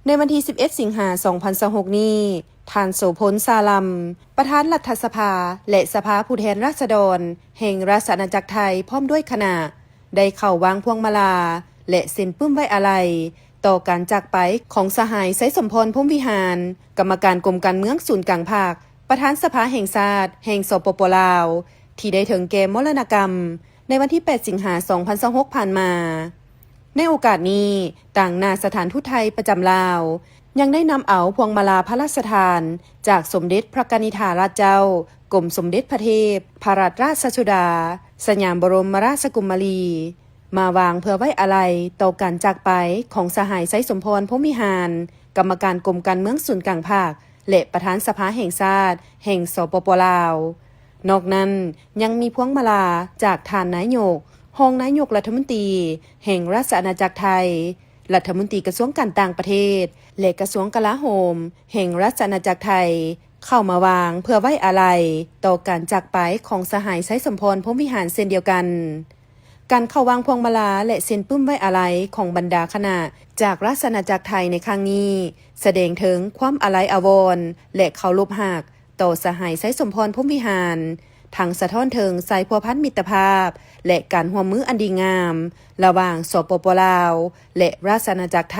ໃນວັນທີສິບເອັດ ສິງຫາ ສອງພັນຊາວຫົກນີ້, ທ່ານ ໂສພົນ ຊາລຳ ປະທານລັດຖະສະພາ ແລະ ສະພາຜູ້ແທນລາຊະດອນ ແຫ່ງລາຊະອານາຈັກໄທ ພ້ອມດ້ວຍຄະນະ ໄດ້ເຂົ້າວາງພວງມາລາ ແລະ ເຊັນປຶ້ມໄວ້ອາໄລ ຕໍ່ການຈາກໄປຂອງສະຫາຍ ໄຊສົມພອນ ພົມວິຫານ ກຳມະການກົມການເມືອງສູນກາງພັກ, ປະທານສະພາແຫ່ງຊາດ ແຫ່ງ ສປປ ລາວ ທີ່ໄດ້ເຖິງແກ່ມໍລະນະກຳ ໃນວັນທີແປດ ສິງຫາ ສອງພັນຊາວຫົກ ຜ່ານມາ. ໃນໂອກາດນີ້, ຕາງໜ້າສະຖານທູດໄທປະຈຳລາວ ຍັງໄດ້ນຳເອົາພວງມາລາພະລາຊະທານ ຈາກສົມເດັດພະກະນິດຖາລາຊເຈົ້າ ກົມສົມເດັດພະເທບພະລັດລາຊະສຸດາ ສະຫຍາມບໍລົມມະລາຊະກຸມມາລີ ມາວາງເພື່ອໄວ້ອາໄລຕໍ່ການຈາກໄປຂອງສະຫາຍ ໄຊສົມພອນ ພົມວິຫານ ກຳມະການກົມການເມືອງສູນກາງພັກ ແລະ ປະທານສະພາແຫ່ງຊາດ ແຫ່ງ ສປປ ລາວ. ນອກນັ້ນ, ຍັງມີພວງມາລາຈາກທ່ານນາຍົກ, ຮອງນາຍົກລັດຖະມົນຕີແຫ່ງລາຊະອານາຈັກໄທ, ລັດຖະມົນຕີກະຊວງການຕ່າງປະເທດ ແລະ ກະຊວງກະລາໂຫມແຫ່ງລາຊະອານາຈັກໄທ ເຂົ້າມາວາງເພື່ອໄວ້ອາໄລຕໍ່ການຈາກໄປຂອງສະຫາຍ ໄຊສົມພອນ ພົມວິຫານ ເຊັ່ນດຽວກັນ. ການເຂົ້າວາງພວງມາລາ ແລະ ເຊັນປຶ້ມໄວ້ອາໄລຂອງບັນດາຄະນະຈາກລາຊະອານາຈັກໄທໃນຄັ້ງນີ້ ສະແດງເຖິງຄວາມອາໄລອາວອນ ແລະ ເຄົາລົບຮັກຕໍ່ສະຫາຍ ໄຊສົມພອນ ພົມວິຫານ, ທັງສະທ້ອນເຖິງສາຍພົວພັນມິດຕະພາບ ແລະ ການຮ່ວມມືອັນດີງາມ ລະຫວ່າງ ສປປ ລາວ ແລະ ລາຊະອານາຈັກໄທ.